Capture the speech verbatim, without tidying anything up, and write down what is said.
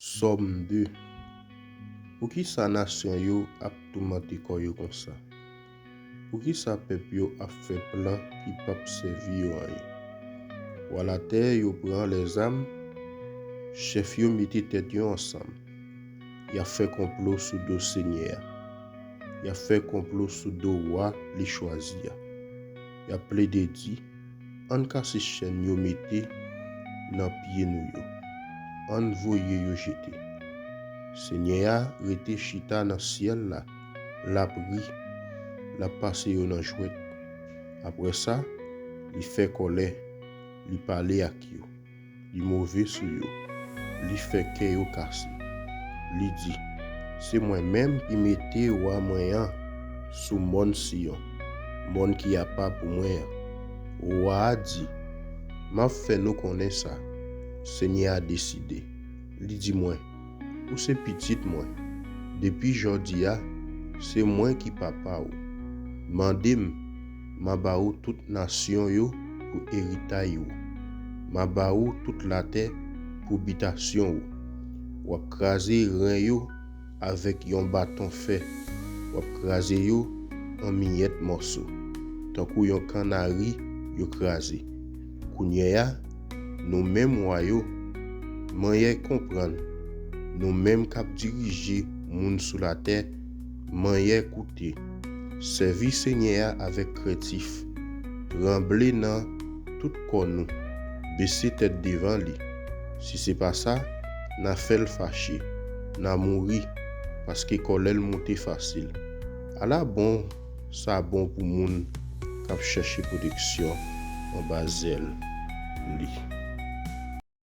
Sòm de. Poukisa nasyon yo ap toumante kò yo konsa? Poukisa pèp yo ap fè plan ki p ap sèvi yo anyen? Wa latè yo pran lèzam, chèf yo mete tèt yo ansanm. Y ap fè konplo sou do Senyè a. Y ap fè konplo sou do wa li chwazi a. Y ap plede di, ann kase chèn yo mete nan pye nou yo. Ann voye yo jete. Senyè a rete chita nan syèl la, l ap ri, l ap pase yo nan jwèt. Apre sa, li fè kòlè, li pale ak yo, li move sou yo, li fè kè yo kase. Li di, se mwen menm ki mete wa mwen an sou mòn Siyon, mòn ki apa pou mwen an. Wa a di, m ap fè nou konnen sa, Senyè a deside. Li di mwen, ou se pitit mwen. Depi jodi a, se mwen ki papa w. Mande m, m a ba ou tout nasyon yo pou eritay ou. M a ba ou tout latè pou bitasyon ou. W ap kraze ren yo avèk yon baton fè. W ap kraze yo an miyèt mòso, tankou yon kannari yo kraze. Kounye a, nou menm wa yo, manyè konprann, nou menm k ap dirije moun sou latè, manyè koute. Sèvi Senyè a avèk krentif. Tranble nan tout kò nou. Bese tèt devan li. Si se pa sa, n a fè l fache, n a mouri, paske kòlè l monte fasil. Ala bon sa bon pou moun k ap chèche pwoteksyon anba zèl li.